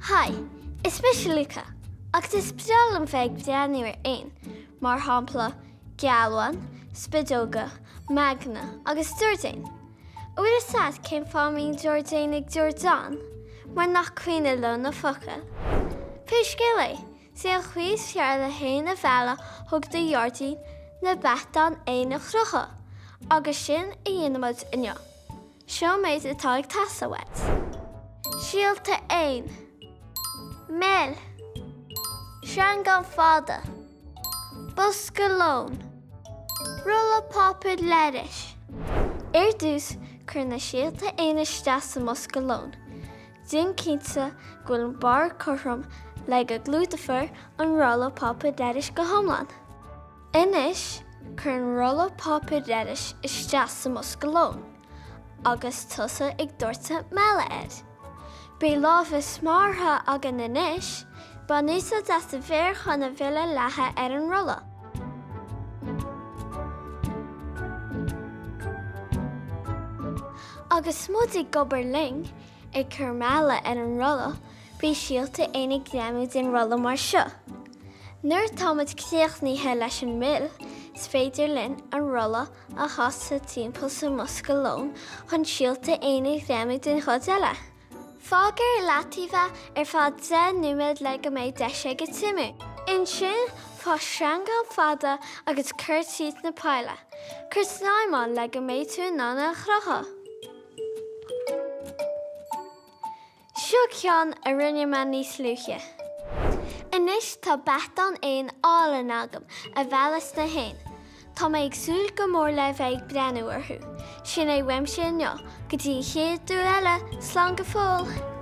Haigh, is mise Luca, agus is breá liom bheith ag breathnú ar éin, mar shampla, gealbhain, spideoga, meacanna agus dordéin. An bhfuil fhios agat cén fáth a mbíonn dordéin ag dordán? Mar nach cuimhin leo na focail. Pé scéal é, is é an chaoi is fearr le héin a mhealladh chuig do ghairdín ná beathdáin éan a chrochadh, agus sin a dhéanfaimid inniu. Seo an méid atá ag teastáil uait. Síolta éin. Mil. Sreangán fada. Bosca lóin. Rolla páipéir leithris. Ar dtús, cuir na síolta éin isteach sa mbosca lóin. Déan cinnte go bhfuil an barr cothrom le go gclúdófar an rolla páipéir leighis go hiomlán. Anois, cuir an rolla páipéir leighis isteach sa mbosca lóin agus tosaigh ag doirteadh meala air. Beidh lámha smeartha againn anois, bain úsáid as do mhéar chun an mhil a leathadh ar an rolla. Agus muid ag obair linn, ag cur meala ar an rolla, beidh síolta éin ag greamú den rolla mar seo. Nuair atáimid críochnaithe leis an mil, is féidir linn an rolla a chasadh timpeall sa mbosca lóin chun síolta éin a ghreamú den chuid eile. Fág ar leataobh é ar feadh 10 nóiméad le go mbeidh deis aige tiomú. Ansin, faigh sreangán fada agus cuir tríd na poill é. Cuir snaidhm ann le go mbeidh tú in ann é a chrochadh. Seo ceann a rinne mé níos luaithe. Anois tá beathdán éan álainn agam a mheallas na héin. Tá mé ag súil go mór le bheith ag breathnú orthu. Sin é uaimse inniu, go dtí an chéad uair eile, slán go fóill!